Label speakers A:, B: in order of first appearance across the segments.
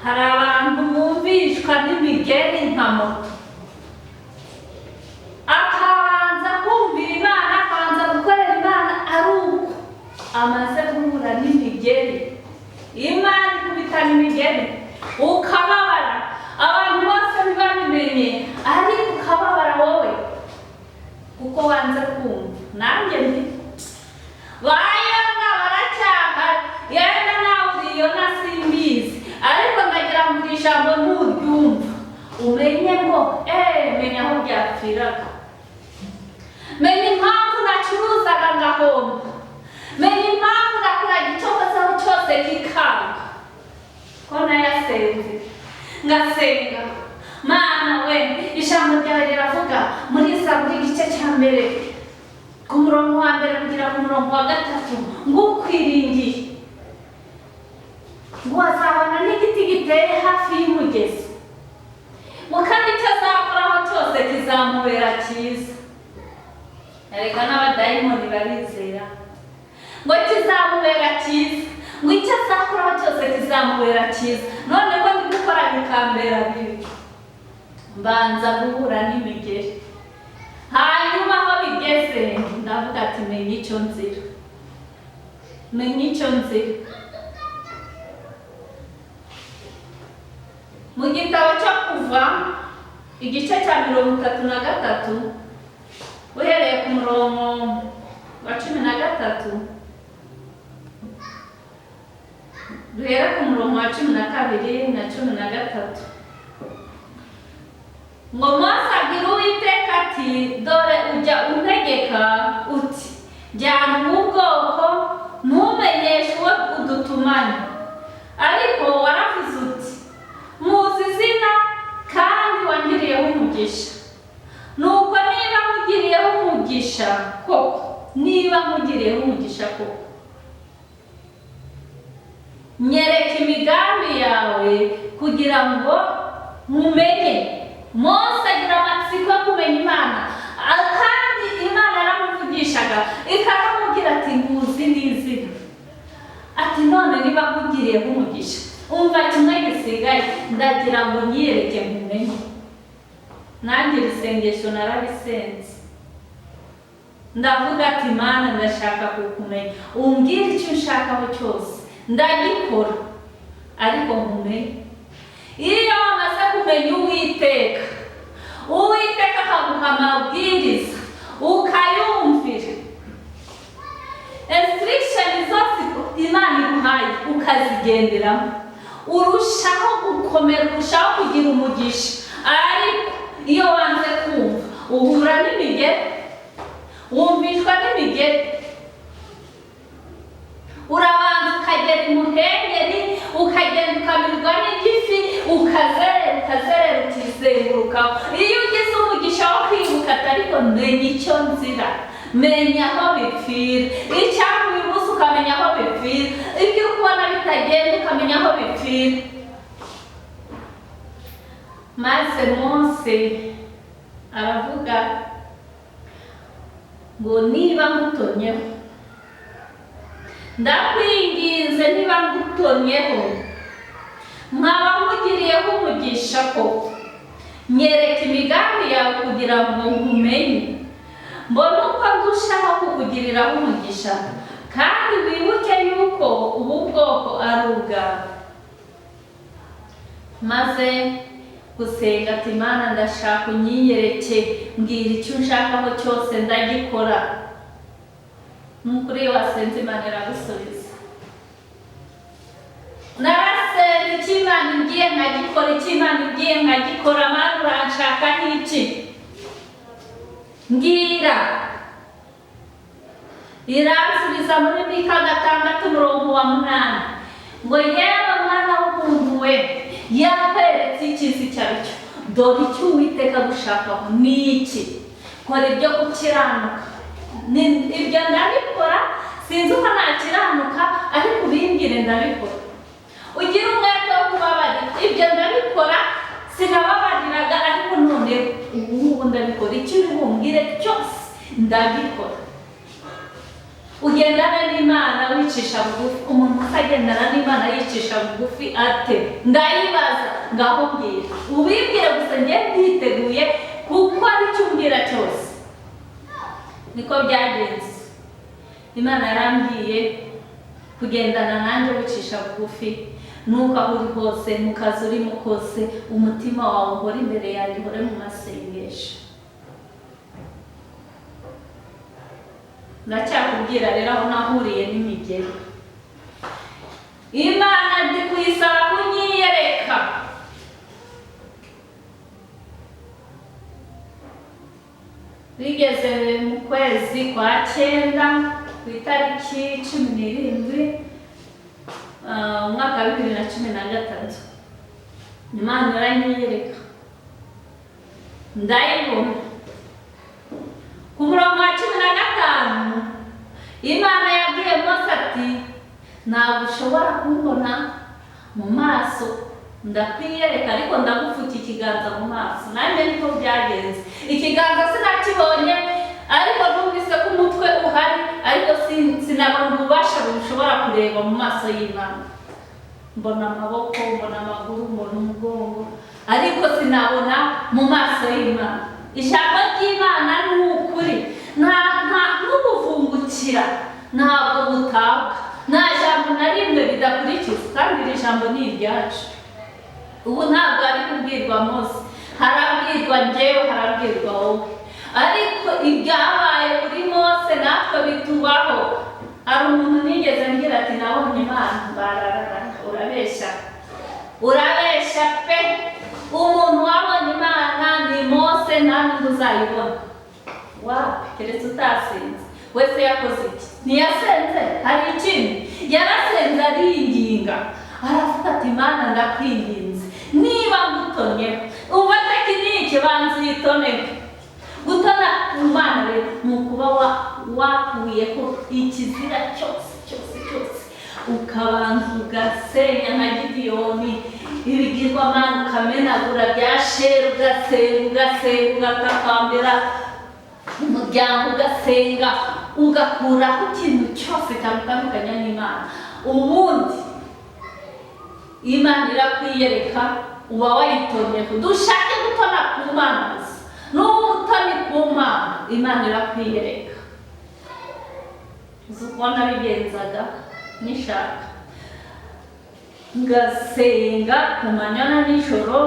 A: Hari abantu bumvishwa n'imigeri nka moto, akabanza kumvira Imana, akabanza gukorera Imana, ari uko amaze guhura n'imigeri. Imana ikubitana imigeri ukababara, abantu bose ntibabimenye, ariko ukababara wowe kuko wanze kumva. Nanjye ndi bayona baracyahari, yenda nawe uriyona simbizi, ariko ndagira ngo iri jambo nuryumva umenye ngo menya aho byapfiraga, menya impamvu nacuruzaga ngahomba, menya impamvu nakoraga icyo nkozeho cyose kikanga, ko nayasenze ngasenga. Mana we, ijambo ryawe riravuga muri Zaburi igice cya 1 ku murongo wa 1 kugera ku murongo wa 3, ngo ukwiringiye ngo azabona n'igiti giteye hafi y'umugezi, ngo kandi icyo azakoraho cyose kizamubera cyiza. Erega n'abadayimoni barizera ngo kizamubera cyiza, ngo icyo azakoraho cyose kizamubera cyiza. None ko ndi gukora bikambera bibi, mbanza guhura n'imigeri, hanyuma aho bigeze ndavuga ati menya icyo nzira, menya icyo nzira. Mu gitabo cyo Kuva igice cya 33 uhereye ku murongo wa 13, duhere ku murongo wa 12 na 13, ngo Mose abwira Uwiteka ati dore ujya untegeka uti jyana ubu bwoko ntumenyeshe uwo udutumanye, ariko waravuze uti muzi izina kandi wangiriyeho umugisha. Nuko niba nkugiriyeho umugisha koko, niba nkugiriyeho umugisha koko, nyereka imigambi yawe kugira ngo mumenye. Mose agira amatsiko yo kumenya Imana, kandi Imana yaramuvugishaga ikamubwira ati nkuzi n'izina, ati none niba nkugiriyeho umugisha, umva kimwe gisigaye ndagira ngo nyereke nkumenye. Nanjye iri sengesho narabisenze, ndavuga ati Mana ndashaka kukumenya, umbwire icyo unshakaho cyose ndagikora, ariko nkumenye. Iyo wamaze kumenya Uwiteka, Uwiteka akaguha amabwiriza ukayumvira, instruction zose Imana iguhaye ukazigenderamo, urushaho gukomera, urushaho kugira umugisha. Ariko iyo wanze kumva uhura n'imigeri, wumvishwa n'imigeri, urabanza ukagera imuhengeri, ukagenda ukamirwa n'igifi, ukazerera ukazerera ukizengurukaho. Iyo ugize umugisha wo kwibuka ati ariko menya icyo nzira, menya aho bipfira, icyangwa uyu munsi ukamenya aho bipfira, ibyo uri kubona bitagenda ukamenya aho bipfira. Maze Mose aravuga ngo niba ngutonyeho, ndakwinginze niba ngutonyeho, nkaba nkugiriyeho umugisha koko, nyereka imigambi yawe kugira ngo nkumenye, mbone uko ndushaho kukugiriraho umugisha, kandi wibuke yuko ubu bwoko ari ubwawe. Maze gusenga ati Mana ndashaka unyiyereke, mbwira icyo unshakaho cyose ndagikora. Nukuri iyo wasenze Imana iragusubiza. Narasenze icyo Imana imbwiye nkagikora, icyo Imana imbwiye nkagikora. Mana uranshaka nk'iki? Mbwira. Iransubiza muri Mika 6 umurongo wa 8 ngo yewe mwana w'umuntu we, yakweretse icyiza icyo ari cyo, dore icyo Uwiteka agushakaho ni iki? Kora ibyo gukiranuka. Ibyo ndabikora, sinzi uko nakiranuka, ariko ubimbwire ndabikora. Ugira umwete wo kubabarira, ibyo ndabikora, sinababariraga, ariko none ubu ngubu ndabikora, icyo uri bumbwire cyose ndabikora. Ugendana n'Imana wicisha bugufi. Umuntu utagendana n'Imana yicisha bugufi ate? Ndayibaza, ngaho mbwira, ubibwire gusa, njye nditeguye kuko icyo umbwira cyose. Niko byagenze. Imana yarambwiye kugendana nanjye wicisha bugufi, nuko aho uri hose, mu kazi urimo kose, umutima wawe uhore imbere yanjye, uhore mu masengesho. Ndacyakubwira rero aho nahuriye n'imigeri. Imana ndi kuyisaba kunyiyereka. Bigeze mu kwezi kwa 9 ku itariki 17 umwaka wa 2013, Imana iranyiyereka, ndayibona. Ku murongo wa 15 Imana yabwiye Mose ati ntabwo ushobora kumbona mu maso, ndakwiyereka ariko ndagupfuka ikiganza mu maso. Nanjye niko byagenze, ikiganza sinakibonye ariko numvise ko umutwe uhari, ariko sinabona ububasha bushobora kureba mu maso y'Imana. Mbona amaboko, mbona amaguru, mbona umugongo, ariko sinabona mu maso y'Imana. Ijambo ry'Imana ni ukuri, nta n'ubuvungukira, ntabwo butabwa, nta jambo na rimwe ridakurikizwa, kandi iri jambo ni iryacu. Ubu ntabwo ari kubwirwa Mose, harabwirwa njyewe, harabwirwa wowe. Ariko ibyabaye kuri Mose natwe bitubaho. Hari umuntu nigeze mbwira ati nabonye Imana, bararara, urabeshya, urabeshya pe. Umuntu wabonye Imana ni Mose, nta n'undi uzayibona. Wapi, keretse utasenze. Wese yakoze iki? Ntiyasenze? Hari ikindi yarasenze, aringinga, aravuga ati Imana ndakwinginze, niba ngutonyeho umva tekinike, banza uyitoneho. Gutona ku Mana rero ni ukuba wakuyeho ikizira cyose cyose cyose, ukabanza ugasenya nka Gidiyoni, ibigirwamana ukamenagura bya Sheri, ugasenga ugasenga, ugatakambira umuryango, ugasenga, ugakuraho ikintu cyose cyagutandukanya n'Imana. Ubundi Imana irakwiyereka, uba wayitonyeho. Dushake gutona ku Mana gusa, n'ubu utoni ku Mana, Imana irakwiyereka. Uzi uko nabigenzaga nishaka, ngasenga ku manywa na nijoro,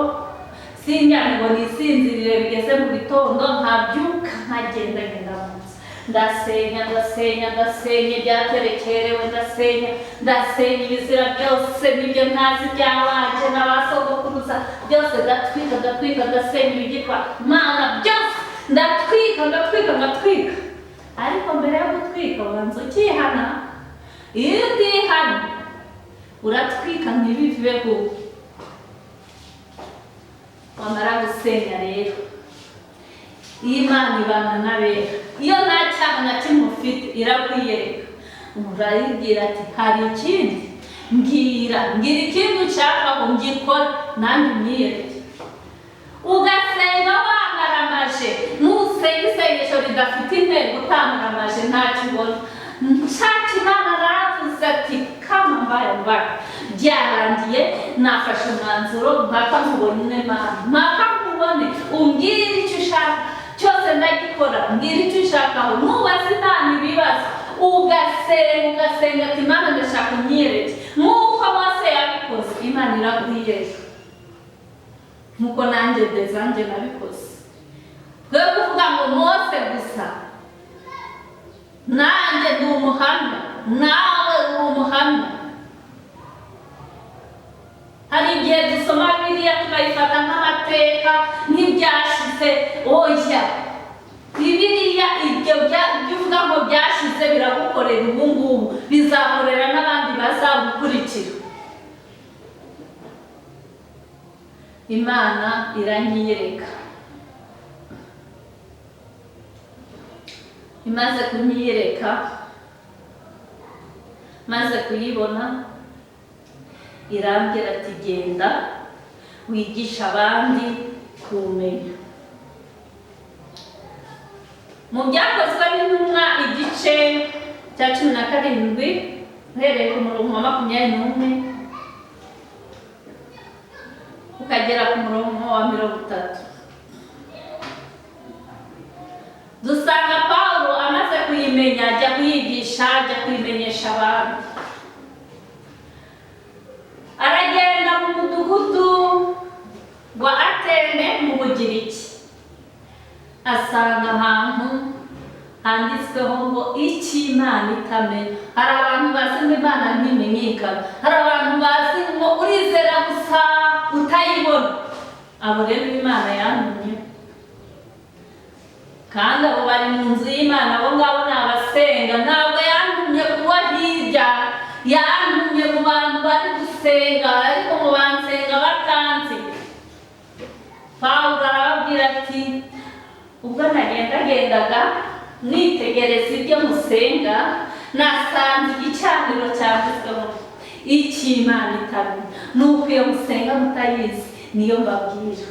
A: sinjyane ngo nisinzirire, bigeze mu gitondo nkabyuka nkagenda ngenda munsi, ndasenya ndasenya ndasenya ibyaterekerewe, ndasenya ndasenya ibizira byose n'ibyo ntazi byabanje n'abasogokuruza byose, ndatwika ndatwika, ndasenya ibigirwa Mana byose, ndatwika ndatwika ndatwika. Ariko mbere yo gutwika ubanza ukihana. Iyo utihana uratwika ntibiveho. Wamara gusenya rero, Imana ibana n'abera. Iyo nta cyaha na kimwe ufite irakwiyereka, urayibwira ati hari ikindi, mbwira, mbwira ikindi ushaka ngo ngikore nanjye unyiyereke. Ugasenga wamaramaje, nusenga isengesho ridafite intego utamaramaje ntacyo ubona. Nshaka Imana naravuze ati kama mbaye mbaye byarangiye, nafashe umwanzuro, mpaka nkubone Mana, mpaka nkubone, umbwire icyo ushaka cyose ndagikora, mbwira icyo ushakaho. Nubaza Imana ibibazo, ugasenga ugasenga ati Imana ndashaka unyiyereke, nk'uko Mose yabikoze, Imana irakwiyereka, nk'uko nanjye dezanjye nabikoze. Twe kuvuga ngo Mose gusa, nanjye ndi umuhamya, nawe uri umuhamya. Hari igihe dusoma Bibiliya tukayifata nk'amateka, nk'ibyashize. Oya, Bibiliya ibyo uvuga ngo byashize biragukorera ubu ngubu, bizakorera n'abandi bazagukurikira. Imana iranyiyereka. Imaze kunyiyereka, maze kuyibona, irambwira ati genda wigisha abandi kumenya. Mu byakozwe n'intumwa igice cya 17 uhereye ku murongo wa 21 ukagera ku murongo wa 30. Dusanga Pawulo amaze kuyimenya ajya kuyigisha, ajya kuyimenyesha abantu. Aragenda mu mudugudu wa Atene mu Bugiriki, asanga ahantu handitsweho ngo icyo Imana itamenya. Hari abantu bazi ngo Imana ntimenyekana, hari abantu bazi ngo urizera gusa utayibona. Abo rero Imana yantumye, kandi abo bari mu nzu y'Imana, abo ngabo ni abasenga. Ntabwo yantumye kuba hirya, yantumye mu bantu bari gusenga, ariko mu bansenga batanzi. Pawulo arababwira ati ubwo nagendagendaga nitegereza ibyo musenga, nasanze igicaniro cyanditsweho icyo Imana itamenya. Nuko iyo musenga mutayizi niyo mbabwira.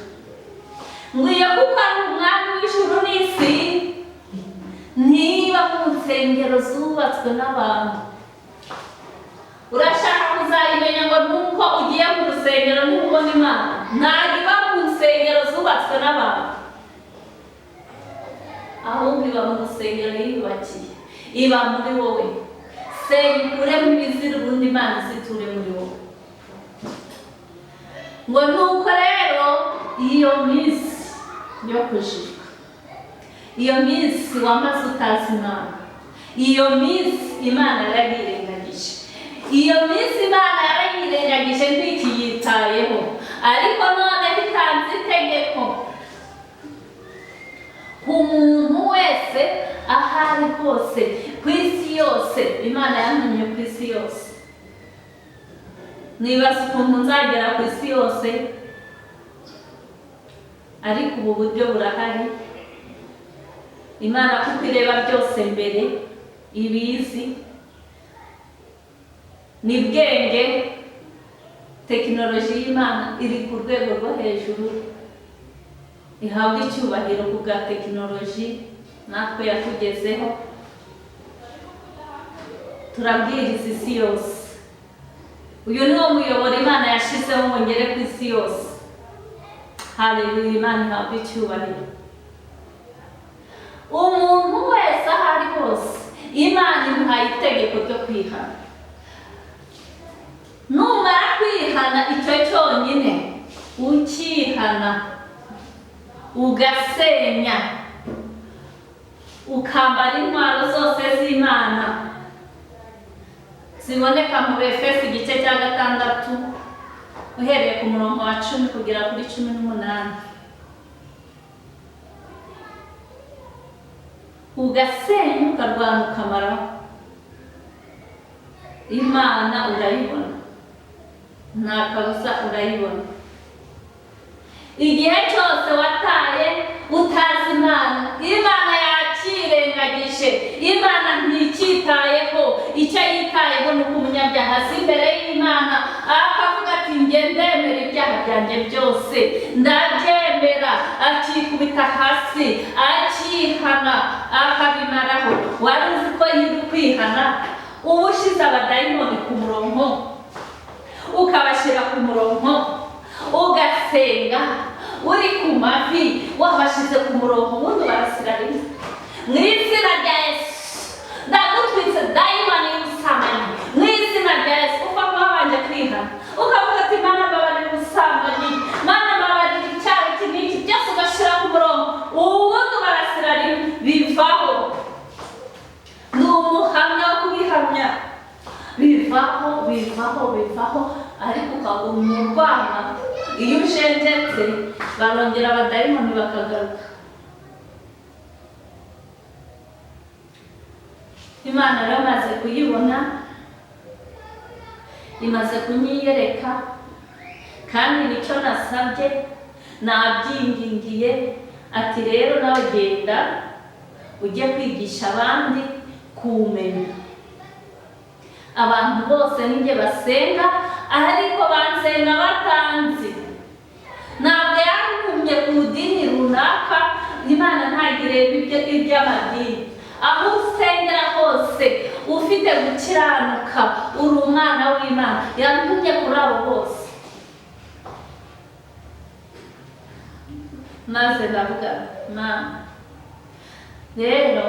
A: Ngwiye kuko ari umwami w'ijuru n'isi, niba mu nsengero zubatswe n'abantu. Urashaka kuzayimenya ngo nuko ugiye mu rusengero ntubona Imana? Ntabwo iba mu nsengero zubatswe n'abantu, ahubwo iba mu rusengero yiyubakiye, iba muri wowe. Senga ukuremo ibizira, ubundi Imana iziture muri wowe. Ngo nuko rero iyo minsi yo kujijwa, iyo minsi wamaze utazi Imana, iyo minsi Imana yarayirengagije, iyo minsi Imana yarayirengagije ntikiyitayeho. Ariko none itanze itegeko ku muntu wese aho ari hose ku isi yose. Imana yantumye ku isi yose. Nibaza ukuntu nzagera ku isi yose, ariko ubu buryo burahari. Imana kuko ireba byose mbere, ibizi ni bwenge. Tekinoloji y'Imana iri ku rwego rwo hejuru, ihabwa icyubahiro ku bwa tekinoloji natwe yatugezeho. Turabwiriza isi yose. Uyu ni wo muyoboro Imana yashizeho ngo ngere ku isi yose. Haleluya, Imana ihabwa icyubahiro. Umuntu wese aho ari hose, Imana imuhaye itegeko ryo kwihana. Numara kwihana icyo cyonyine, ukihana ugasenya, ukambara intwaro zose z'Imana ziboneka mu Efeso igice cya 6 uhereye ku murongo wa 10 kugera kuri 18. Ugasenya ukarwana ukamaraho, Imana urayibona, nta kabuza urayibona. Igihe cyose wataye utazi Imana, Imana yakirengagije, Imana nticyitayeho. Icyo yitayeho ni uko umunyabyaha aza imbere y'Imana akavuga ati njye ndemera ibyaha byanjye byose, ndabyemera, akikubita hasi, akihana, akabimaraho. Wari uzi ko yiri kwihana uba ushize abadayimoni ku murongo, ukabashyira ku murongo, ugasenga uri ku mavi wabashize ku murongo, ubundi barasira rimwe. Mu izina rya Yesu ndagutwitse dayimoni y'ubusambanyi, mu izina rya Yesu. Upfa kuba wabanje kwihana ukavuga ati Mana mbabarira ubusambanyi, Mana mbabarira icyaha iki n'iki, byose ugashyira ku murongo, ubundi barasira rimwe, bivaho. Ni umuhamya wo kubihamya, bivaho bivaho bivaho. Ariko ukaguma urwana, iyo ushenjetse barongera abadayimoni bakagaruka. Imana rero imaze kuyibona, imaze kunyiyereka, kandi nicyo nasabye, nabyingingiye ati rero nawe genda ujye kwigisha abandi kumenya. Abantu bose ninjye basenga, ariko bansenga batanzi. Ntabwo yantumye ku dini runaka, Imana ntabwo ireba iby'amadini. Aho usengera hose ufite gukiranuka, uri umwana w'Imana. Yantumye kuri abo bose. Maze ndavuga, Mana, rero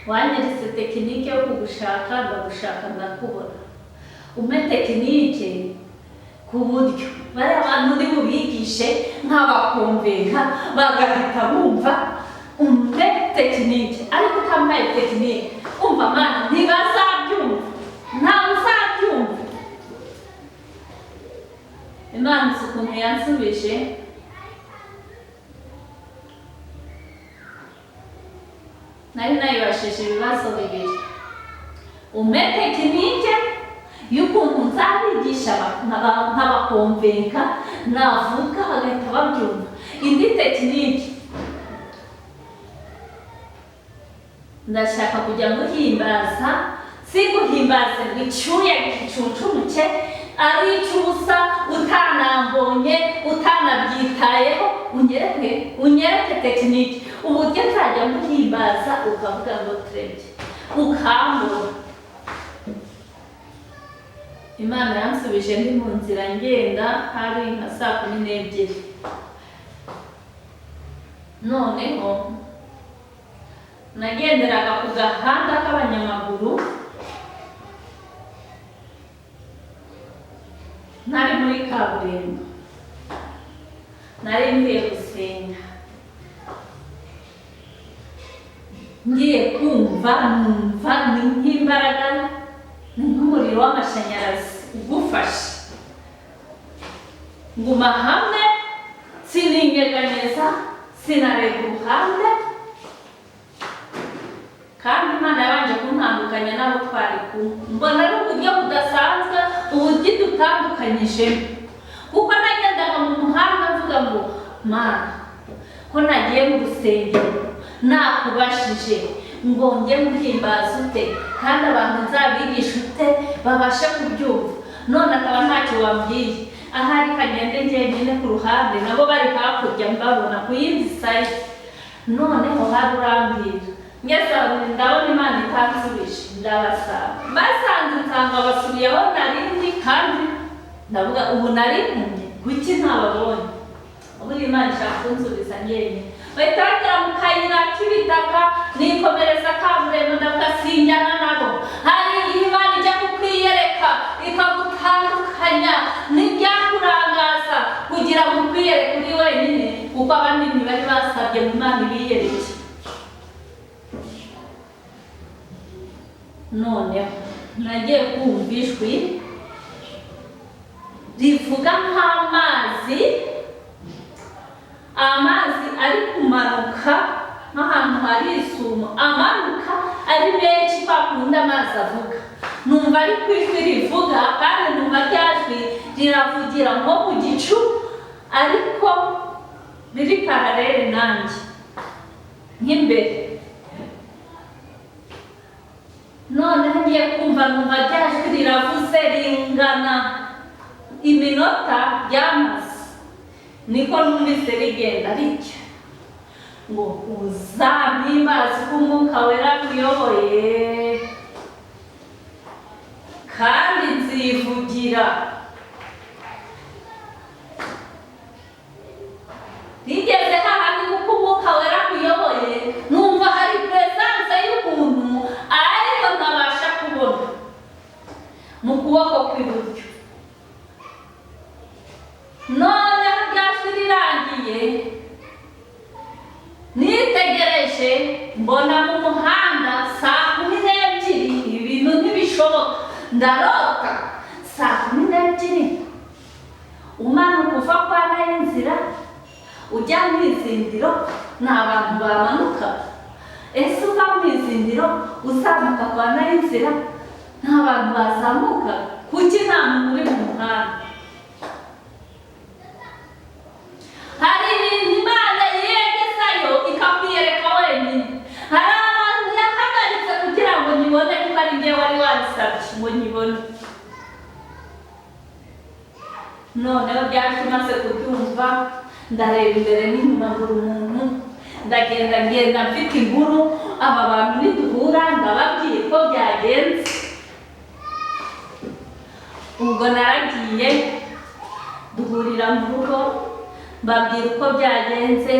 A: wanyeretse tekinike yo kugushaka, ndagushaka ndakubona. Umpe tekinike ku buryo bariya bantu uri bubigishe nkabakumvika bagahita bumva. Umpe tekinike, ariko utampaye tekinike, umva Mana, ntibazabyumva, ntawe uzabyumva. Imana izi ukuntu yansubije. Nari nayibashije ibibazo bibiri: umpe tekinike y'ukuntu nzabigisha nkabakumvika, navuga bagahita babyumva. Indi tekinike, ndashaka kujya nguhimbaza, si guhimbaza ngo icyuya gicucumuke ari icy'ubusa, utanambonye, utanabyitayeho. Unyereke tekinike uburyo nzajya nguhimbaza ukavuga ngo turebye, ukambura. Imana yansubije ndi mu nzira ngenda, hari nka 12:00. Noneho nagenderaga ku gahanda k'abanyamaguru, ntari muri kaburimbo, nari ngiye gusenga. Ngiye kumva numva ni nk'imbaraga, ni nk'umuriro w'amashanyarazi ugufashe. Nguma hamwe, sininyeganyeza, sinareba uruhande. Kandi Imana yabanje kuntandukanya n'abo twari kumwe. Mbona ari uburyo budasanzwe, uburyo idutandukanyijemo. Kuko nagendaga mu muhanda mvuga ngo Mana, ko nagiye mu rusengero nakubashije ngo njye muhimbaza ute, kandi abantu nzabigisha ute babashe kubyumva, none akaba ntacyo wambwiye. Ahari kagende njyenyine ku ruhande, nabo bari hakurya mbabona ku yindi sayidi. Noneho hari urambwira, ngeze aho ndabona Imana itansubije, ndabasanga basanze nsanga basubiyeho narindi, kandi ndavuga ubu nari mpumye, kuki ntababonye? Ubu Imana ishaka kunsubiza njyenyine. Bahita bagera mu kayira k'ibitaka, nikomereza kaburimbo, ndavuga sinjyana nabo. Hari igihe Imana ijya kukwiyereka ikagutandukanya n'ibyakurangaza kugira ngo ukwiyereke uri wenyine, kuko abandi ntibari basabye mu Imana ibiyereke. Noneho nagiye kumva ijwi rivuga nk'amazi, amazi ari kumanuka nk'ahantu hari isumo, amanuka ari menshi kwa kundi amazi avuga. Numva ari ku ijwi rivuga, kandi numva rya jwi riravugira nko mu gicu, ariko riri paralele nanjye nk'imbere. Noneho ngiye kumva numva rya jwi riravuze ringana iminota ryamaze, niko numvise rigenda ritya ngo uzampimbaze uko Umwuka Wera akuyoboye, kandi nzivugira. Rigeze hahandi kuko Umwuka Wera akuyoboye, numva hari presence y'umuntu ariko ntabasha kubona mu kuboko kw'iburyo. Noneho rya jwi rirangiye, nitegereje mbona mu muhanda 12:00. Ibintu ntibishoboka, ndarota 12:00 umanuka uva kwa Nayinzira ujya mu Izindiro, ni abantu bamanuka. Ese uva mu Izindiro uzamuka kwa Nayinzira, nta bantu bazamuka? Kuki nta muntu uri mu muhanda? Hari ibintu Imana yiyegezayo ikakwiyereka wenyine. Hari abantu yahagaritse kugira ngo nyibone, kuko ari njye wari wabisabye ngo nyibone. Noneho byaje maze kubyumva, ndareba imbere n'inyuma buri muntu, ndagenda ngenda mfite inkuru, Aba bantu niduhura ndababwiye ko byagenze. Ubwo naragiye, duhurira mu rugo, mbabwira uko byagenze.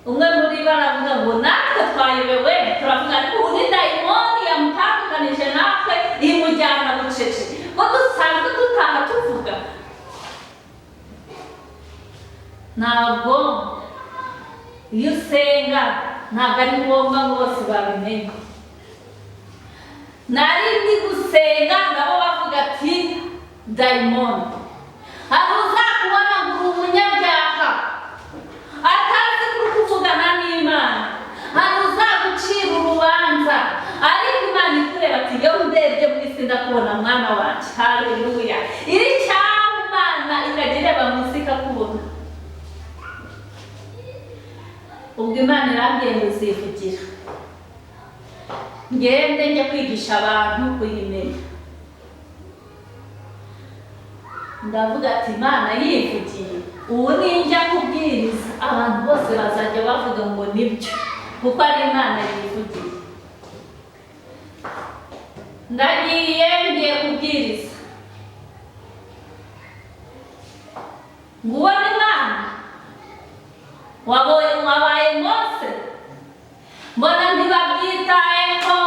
A: Umwe muri bo aravuga ngo natwe twayobewe, turavuga ariko ubu ni dayimoni yamutandukanije natwe imujyana bucece, ko dusanzwe dutaha tuvuga. Ntabwo iyo usenga ntabwo ari ngombwa ngo bose babimenye. Nari ndi gusenga nabo bavuga ati dayimoni. Hari uzakubona ngo uri umunyabyaha atazi kuri kuvugana n'Imana, hari uzagucira urubanza, ariko Imana ikureba ati yo ndebye mu isi ndakubona mwana wanjye. Haleluya! Iri cyangwa Imana ikajya ireba mu isi ikakubona. Ubwo Imana irambwiye ngo uzivugira, ngende njya kwigisha abantu kuyimenya. Ndavuga ati Imana yivugiye, ubu ninjya kubwiriza abantu bose bazajya bavuga ngo nibyo, kuko ari Imana yivugiye. Ndagiye ngiye kubwiriza, ngo ubone Imana wabaye Mose. Mbona ntibabyitayeho,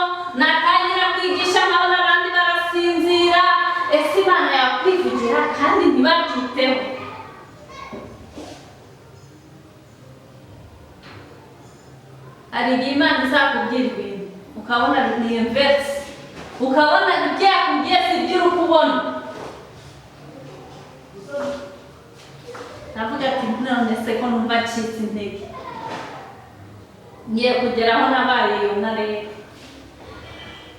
A: natangira kwigisha nkabona abandi barasinzira. Ese Imana yakwivugira kandi ntibabyiteho? Hari igihe Imana izakubwira ibintu ukabona ni inverse, ukabona ibyo yakubwiye si ibyo uri kubona. Ndavuga ati none se ko numva ncitse intege, ngiye kugera aho nabaye Yona. Rero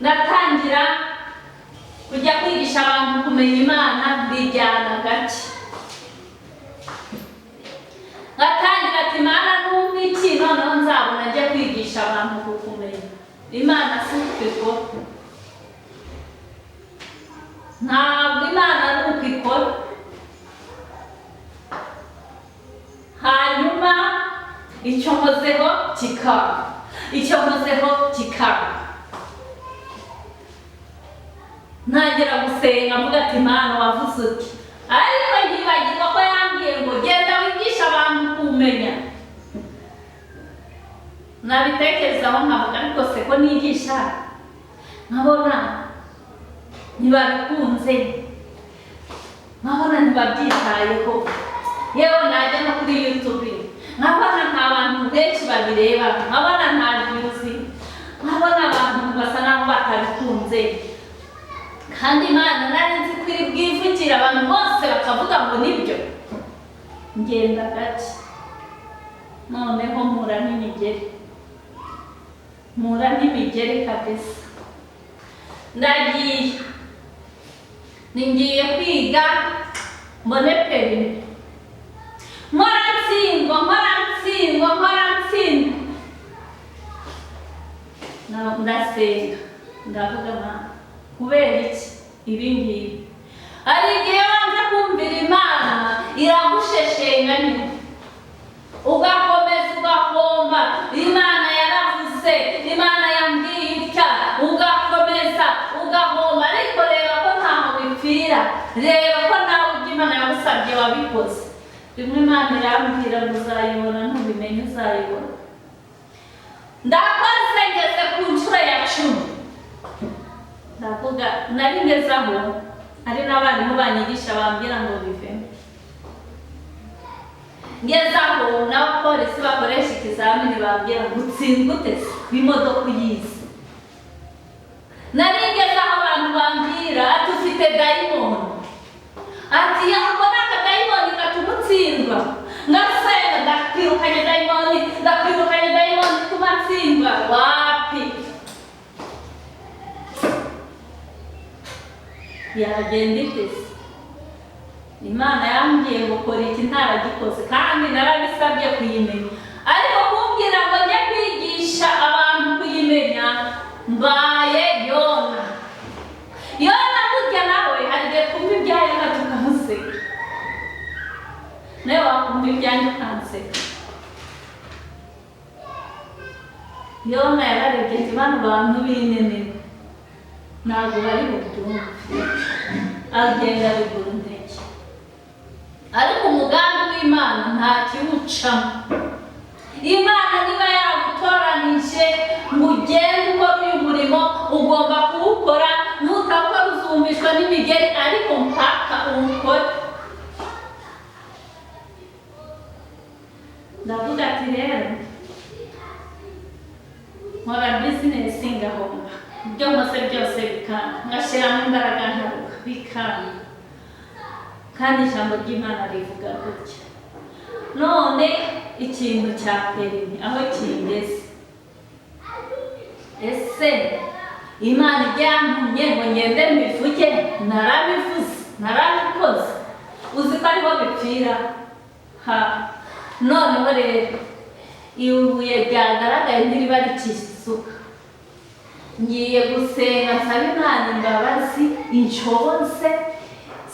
A: natangira kujya kwigisha abantu kumenya Imana, mbijyana gake. Ngatangira ati Imana numva iki, noneho nzabona njya kwigisha abantu kukumenya Imana. Si uko ikora, ntabwo Imana ari uko ikora. Hanyuma icyo nkozeho kikaba, icyo nkozeho kikaba. Ntangira gusenga mvuga ati Imana wavuze uti, ariko nkibagirwa ko yambwiye ngo genda wigishe abantu kumenya. Nabitekerezaho nkavuga ariko se ko nigisha nkabona ntibabikunze, nkabona ntibabyitayeho, yewe najya no kuri YouTube nkabona nta bantu benshi babireba, nkabona nta views, nkabona abantu basa naho batabikunze. Kandi Imana nari nzi ko iri bwivugire abantu bose bakavuga ngo nibyo. Ngenda gake, noneho mpura n'imigeri, mpura n'imigeri kabisa. Ndagiye ngiye kwiga mbone perimi, mpora ntsindwa, mpora ntsindwa, mpora ntsindwa. Ndasenga ndavuga Mana kubera iki ibi ngibi? Hari igihe wanze kumvira Imana iragusheshenga nyuma, ugakomeza ugahomba. Imana yaravuze, Imana yambwiye itya, ugakomeza ugahomba. Ariko reba ko ntaho bipfira, reba ko nawe ibyo Imana yagusabye wabikoze. Rimwe Imana irambwira ngo uzayibona, ntubimenye uzayibona. Ndakoze ngeze ku nshuro ya 10, ndavuga nari ngeze aho hari n'abarimu banyigisha bambwira ngo bivemo. Ngeze aho n'abapolisi bakoresha ikizamini bambwira ngo utsindwe ute se imodoka uyizi. Nari ngeze aho abantu bambwira ati ufite dayimoni, ati ako ni akadayimoni gatuma utsindwa. Ngasenga ndakwirukanye dayimoni, ndakwirukanye dayimoni ituma ntsindwa. Wapi, yagenda ite se? Imana yambwiye ngo kora iki ntaragikoze, kandi narabisabye kuyimenya. Ariko kumbwira ngo njye kwigisha abantu kuyimenya, mbaye Yona. Yona burya nawe hari igihe twumva ibya Yona tukamuseka, nawe wakumva ibyanjye ukanseka. Yona yararebye ati bano bantu b'inene ntabwo bari bubyumve, agenda bigura intege. Ariko umugambi w'Imana nta kiwucamo. Imana niba yagutoranije ngo ugende ukora uyu murimo, ugomba kuwukora, nutawukora uzumvishwa n'imigeri, ariko mpaka uwukore. Ndavuga ati rero nkora bizinesi ngahomba, ibyo nkoze byose bikanga, ngashyiramo imbaraga nkaruha bikanga, kandi ijambo ry'Imana rivuga gutya. None ikintu cya perimi aho kingeze, ese Imana ijyantumye ngo ngende mbivuge? Narabivuze, narabikoze, uzi ko ariho bipfira. Ha, noneho rero ibuye ryagaragaye ntiriba rikisuka. Ngiye gusenga nsaba Imana imbabazi inshoboze,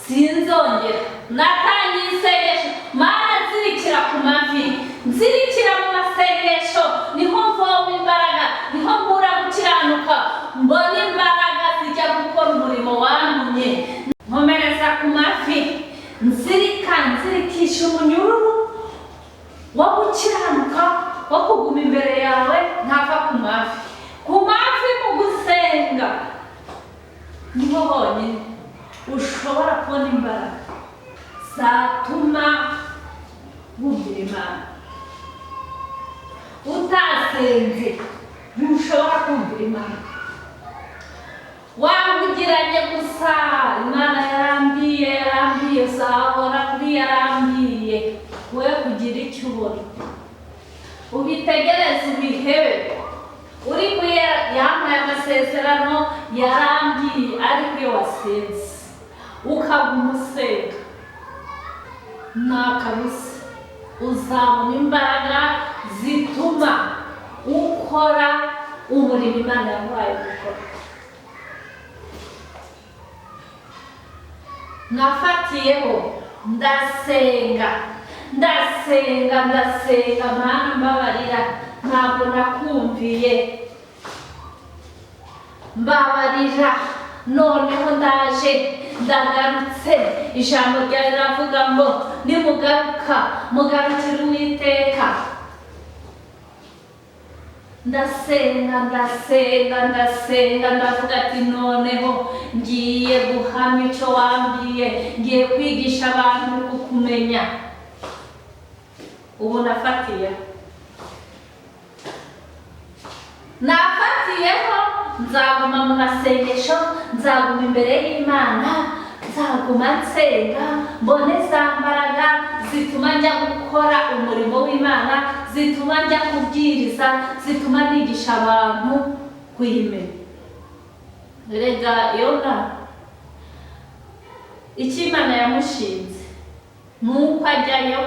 A: sinzongera. Natangiye isengesho, Mana nzirikira ku mavi, nzirikira mu masengesho, niho mvoma imbaraga, niho nkura gukiranuka, mbona imbaraga zijya gukora umurimo wantumye. Nkomereza ku mavi, nzirika, nzirikisha umunyururu wo gukiranuka, wo kuguma imbere yawe, ntava ku mavi. Ku mavi mu gusenga niho honyine ushobora kubona imbaraga zatuma wumvira Imana. Utasenze ntushobora kumvira Imana. Wahugiranye gusa, Imana yarambwiye, yarambwiye, uzahora kuri yarambwiye, we kugira icyo ubona, ubitegereze, ubihebe. Uri yampaye amasezerano, yarambwiye, ariko iyo wasenze ukaguma usenga nta kabuza uzabona imbaraga zituma ukora umurimo Imana yaguhaye gukora. Nafatiyeho ndasenga, ndasenga, ndasenga, Mana mbabarira, ntabwo nakumviye, mbabarira, noneho ndaje, ndagarutse. Ijambo ryawe riravuga ngo nimugaruka mugarukire Uwiteka. Ndasenga, ndasenga, ndasenga, ndavuga ati noneho ngiye guhamya icyo wambwiye, ngiye kwigisha abantu kukumenya. Ubu nafatiyeho, nzaguma mu masengesho, nzaguma imbere y'Imana, nzaguma nsenga, mbone za mbaraga zituma njya gukora umurimo w'Imana, zituma njya kubwiriza, zituma nigisha abantu kuyimenya. Erega Yona icyo Imana yamushinze nuko ajyayo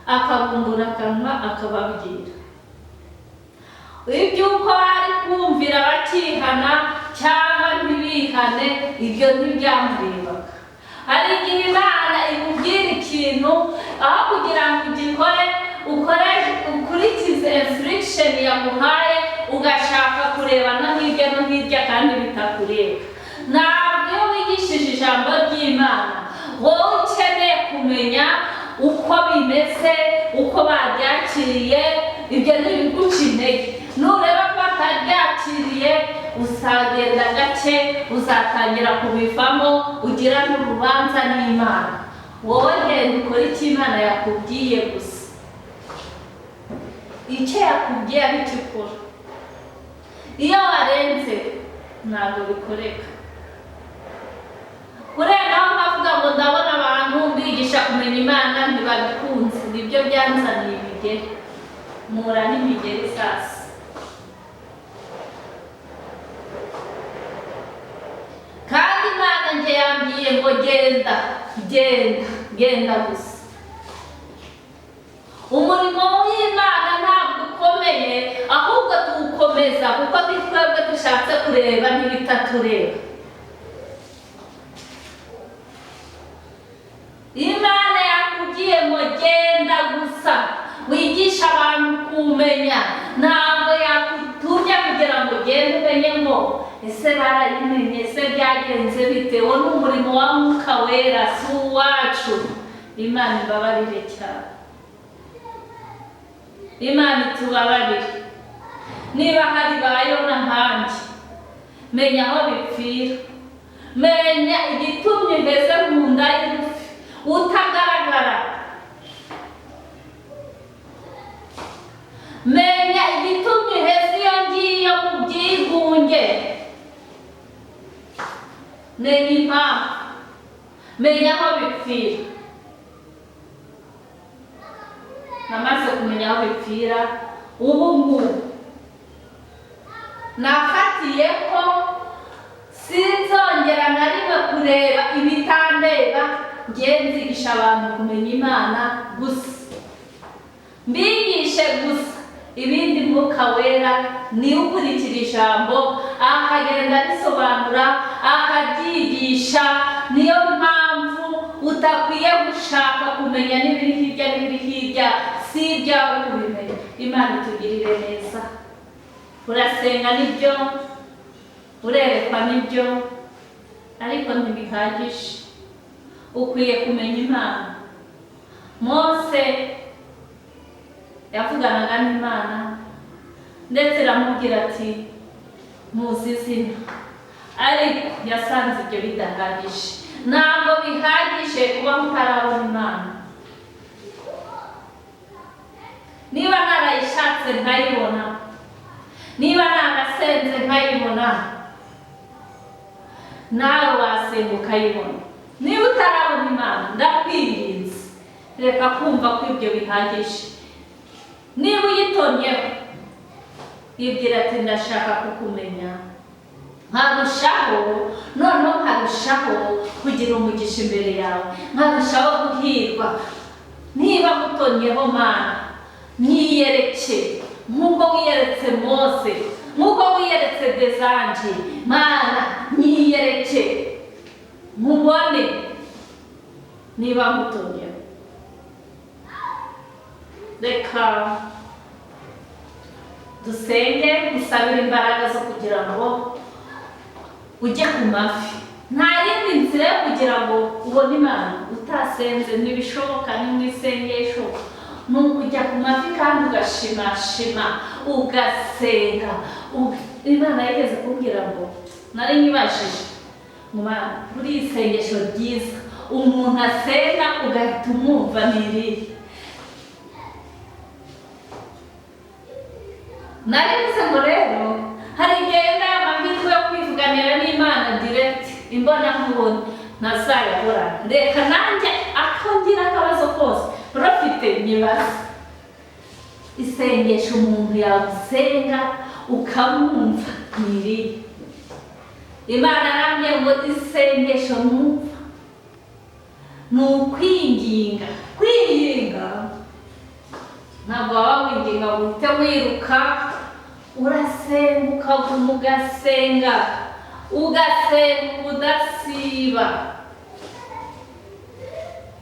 A: akabumbura akanwa akababwira iby'uko bari kumvira bakihana cyangwa ntibihane, ibyo ntibyamurebaga. Hari igihe Imana ikubwira ikintu, aho kugira ngo ugikore, ukurikize instruction yaguhaye, ugashaka kureba no hirya no hirya kandi bitakureba. Ntabwo iyo wigishije ijambo ry'Imana wowe ukeneye kumenya uko bimeze, uko babyakiriye, ibyo ntibiguca intege. Nureba ko batabyakiriye uzagenda gake, uzatangira kubivamo, ugira n'urubanza n'Imana. Wowe genda ukore icyo Imana yakubwiye gusa, icyo yakubwiye ari cyo ukora. Iyo warenze ntabwo bikoreka. Kurengaho nkavuga ngo ndabona abantu mbigisha kumenya Imana ntibabikunze, nibyo byanzaniye imigeri, mpura n'imigeri sasa. Kandi Imana nge yambwiye ngo genda, genda, genda gusa. Umurimo w'Imana ntabwo ukomeye, ahubwo tuwukomeza kuko twebwe dushatse kureba n'ibitatureba. Imana yakubwiye ngo genda gusa, wigisha abantu kumenya, ntabwo tujya kugira ngo ugende umenye ngo ese barayimenye, ese byagenze bite. Uwo ni umurimo wa Mwuka Wera, si uwacu. Imana ibabarire cyane, Imana itubabarire. Niba hari ba Yona nkanjye, menya aho bipfira, menya igitumye mbese mu nda y'urufi utagaragara, menya igitumye uheze iyo ngiyo mu byigunge, menya impamvu, menya aho bipfira. Namaze kumenya aho bipfira, ubu ngubu nafatiye ko sinzongera na rimwe kureba ibitandeba. Ngiye nzigisha abantu kumenya Imana gusa, mbigishe gusa, ibindi Mwuka Wera niwe ukurikira ijambo akagenda arisobanura akabyigisha. Niyo mpamvu utakwiye gushaka kumenya n'ibiri hirya n'ibiri hirya, si ibyawe kubimenya. Imana itugirire neza. Urasenga nibyo, urerekwa nibyo, ariko ntibihagije. Ukwiye kumenya Imana. Mose yavuganaga n'Imana ndetse iramubwira ati muzi izina, ariko yasanze ibyo bidahagije. Ntabwo bihagije kuba mutarabona Imana. Niba narayishatse nkayibona, niba narasenze nkayibona, nawe wasenga ukayibona. Niba utarabona Imana, ndakwinginze reka kumva ko ibyo bihagije. Niba uyitonyeho, ibwira ati ndashaka kukumenya, nkarushaho noneho nkarushaho kugira umugisha imbere yawe, nkarushaho guhirwa. Niba mutonyeho Mana, nyiyereke nk'uko wiyeretse Mose, nk'uko wiyeretse Desange. Mana nyiyereke nkubone niba mutonyeho. Reka dusenge, dusabire imbaraga zo kugira ngo ujye ku mavi. Nta yindi nzira yo kugira ngo ubone Imana utasenze, ntibishoboka. Ni mu isengesho, ni ukujya ku mavi kandi ugashimashima ugasenga. Imana yigeze kumbwira ngo nari nyibajije muri iri sengesho ryiza umuntu asenga ugahita umwumva ni irihe. Nari ngo rero hari igihe amahirwe yo kwivuganira n'Imana direct imbona nkubona ntazayabura. Reka nanjye akongera akabazo kose profite nyibaze. Isengesho umuntu yagusenga ukamwumva ni irihe. Imana arambye ngo isengesho mwumva ni ukwinginga. Kwinginga ntabwo waba winginga ngo uhite wiruka, urasenga ukaguma ugasenga, ugasenga ubudasiba.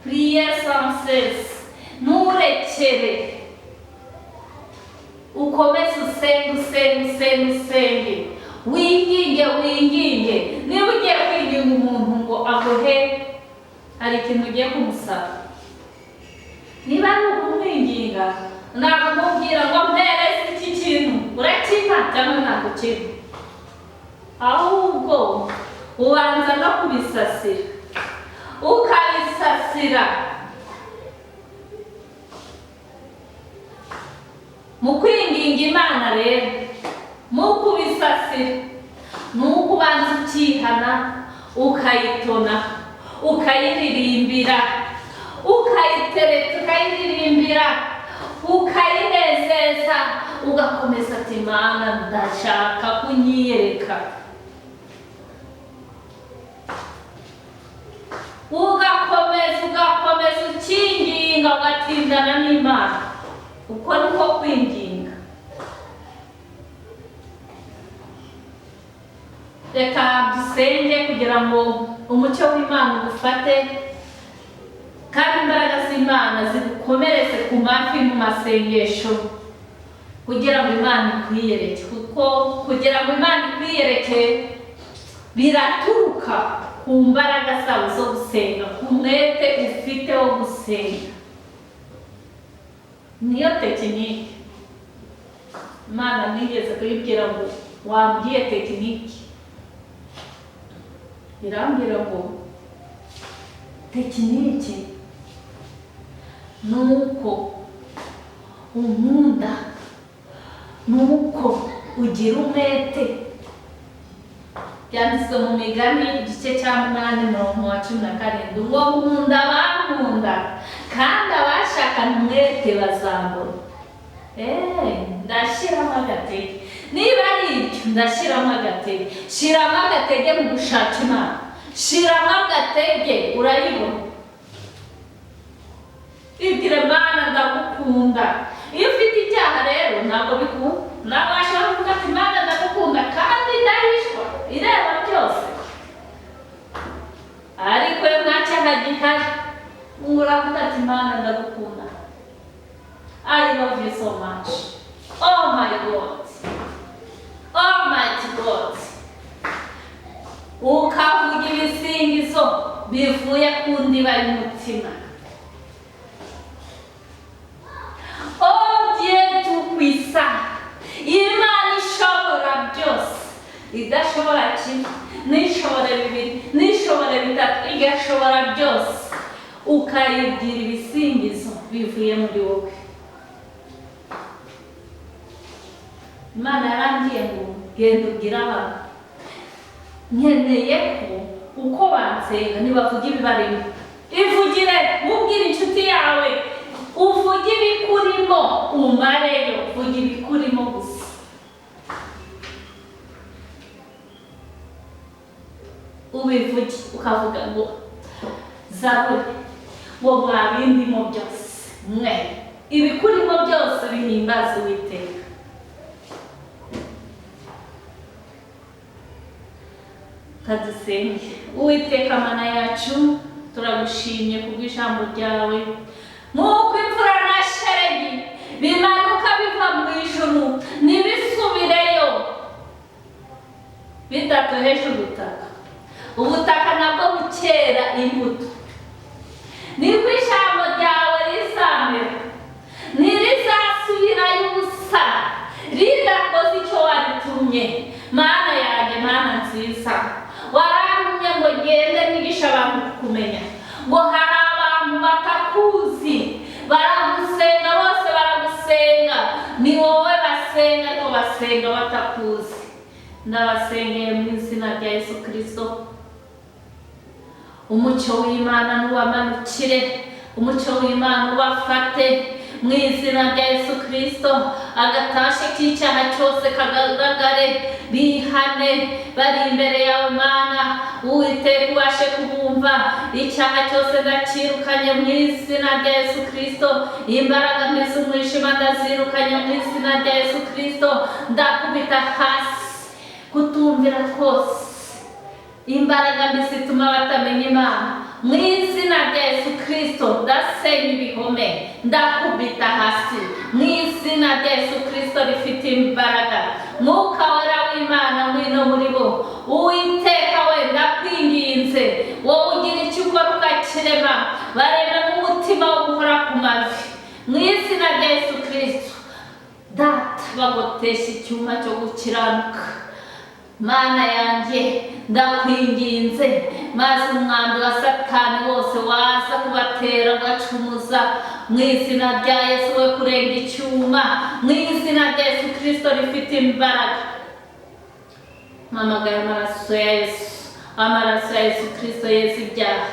A: Prier sans cesse, nturekere, ukomeze usenge usenge usenge usenge, winginge winginge. Niba ugiye kwinginga umuntu ngo aguhe, hari ikintu ugiye kumusaba. Niba ari ukumwinginga, ntabwo umubwira ngo mpereze iki kintu, urakimpa cyangwa ntabwo ukimpa, ahubwo ubanza no kubisasira, ukabisasira. Mu kwinginga Imana rero, mu kubisasira, ni uko ubanza ukihana, ukayitona, ukayiririmbira, ukayitereta, ukayiririmbira, ukayinezeza, ugakomeza ati Mana ndashaka kunyiyereka. Ugakomeza ugakomeza ukinginga, ugatindana n'Imana. Uko niko kwinginga. Reka dusenge kugira ngo umucyo w'Imana ugufate, kandi imbaraga z'Imana zigukomereze ku mavi mu masengesho. Kugira ngo Imana ikwiyereke, kuko kugira ngo Imana ikwiyereke biraturuka ku mbaraga zawe zo gusenga, ku mwete ufite wo gusenga. Niyo technique. Imana nigeze kuyibwira ngo wambwiye technique, irambwira ngo technique nuko unkunda, nuko ugira umwete. Byanditswe mu Migani igice cya 8 umurongo wa 17 ngo nkunda abankunda kandi abashakana umwete bazambona. Ndashyiramo agatege, niba ari ibyo ndashyiramo agatege. Shyiramo agatege mu gushaka Imana, shyiramo agatege urayibona. Ibwire Mana ndagukunda. Iyo ufite icyaha rero ntabwo bikunda, ntabwo washobora kuvuga ati Mana ndagukunda kandi ndahishwa, ireba byose. Ariko iyo nta cyaha gihari uravuga ati Mana ndagukunda, I love you so much, oh my God, Almighty God. Ukavuga ibisingizo bivuye ku ndiba y'umutima. Oh Dieu tout-puissant, Imana ishobora byose, idashobora kimwe, n'ishobora bibiri, n'ishobora bitatu, igashobora byose. Ukayibwira ibisingizo bivuye muri wowe. Imana yarambwiye ngo genda ubwire abantu, nkeneye ko uko bansenga ntibavuga ibibarimo. Ivugire, ubwire inshuti yawe, uvuge ibikurimo, umareyo, vuga ibikurimo gusa. Ubivuge, ukavuga ngo zaburi ngo mwabindimo byose mwe, ibikurimo byose bihimbaze Uwiteka. Kadusenge. Uwiteka Mana yacu, turagushimye kubw'ijambo ryawe. Nk'uko imvura na shelegi bimanuka biva mu ijuru ntibisubireyo bidatoheje ubutaka, ubutaka nabwo bukera imbuto, niko ijambo ryawe rizamera, ntirizasubirayo ubusa ridakoze icyo waritumye. Mana yanjye, Mana nziza, warantumye ngo ngende nigisha abantu kukumenya, ngo hari abantu batakuzi baragusenga, bose baragusenga, ni wowe basenga ariko basenga batakuzi. Ndabasengeye mu izina rya Yesu Kristo, umucyo w'Imana nubamanukire, umucyo w'Imana ubafate mu izina rya Yesu Kristo. Agatashe k'icyaha cyose kagaragare, bihane bari imbere yawe Mana. Uwiteka ubashe kubumva, icyaha cyose ndakirukanye mu izina rya Yesu Kristo. Imbaraga mbi z'umwijima ndazirukanye mu izina rya Yesu Kristo. Ndakubita hasi kutumvira kose, imbaraga mbi zituma batamenya Imana mu izina rya Yesu Kristo. Ndasenya ibihome, ndakubita hasi mu izina rya Yesu Kristo rifite imbaraga. Mwuka Wera w'Imana ngwino muri bo. Uwiteka we ndakwinginze, wowe ugira icyo ukora ukakirema, bareme n'umutima wo gukora ku mavi mu izina rya Yesu Kristo. Data, bagotesha icyuma cyo gukiranuka. Mana yanjye ndakwinginze, maze umwambi wa Satani wose waza kubatera ugacumuza mu izina rya Yesu, we kurenga icyuma mu izina rya Yesu Kristo rifite imbaraga. Mpamagaye amaraso ya Yesu, amaraso ya Yesu Kristo yeza ibyaha,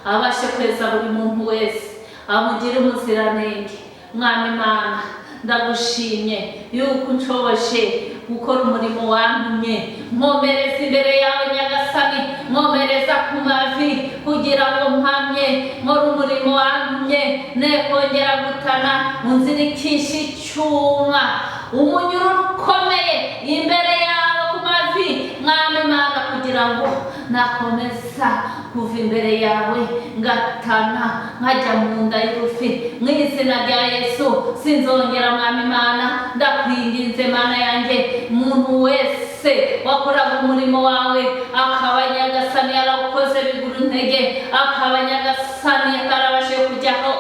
A: abashe kweza buri muntu wese, amugire umuziranenge. Mwami Mana, ndagushimye yuko unshoboje gukora umurimo wantumye. Nkomereza imbere yawe Nyagasani, nkomereza ku mavi kugira ngo mpamye nkore umurimo wantumye, ne kongera gutana unzirikisha icyuma umunyururu ukomeye imbere yawe ku mavi. Mwami Mana, kugira ngo nakomeza Kuva imbere yawe ngatana nkajya mu nda y'urufi mu izina rya Yesu. Sinzongera, Mwami Imana, ndakwinginze Mana yanjye, umuntu wese wakoraga umurimo wawe akaba, Nyagasani, yarawukoze bigura intege, akaba, Nyagasani, atarabashije kujyaho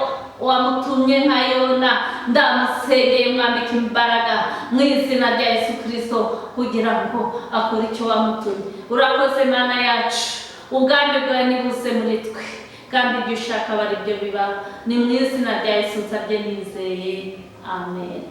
A: wamutumye nka Yona, ndamusengeye, mwambika imbaraga mu izina rya Yesu Kirisito kugira ngo akore icyo wamutumye. Urakoze Mana yacu, ubwami bwawe nibuze muri twe, kandi ibyo ushaka aba ari byo biba. Ni mu izina rya Yesu nsabye nizeye, amen.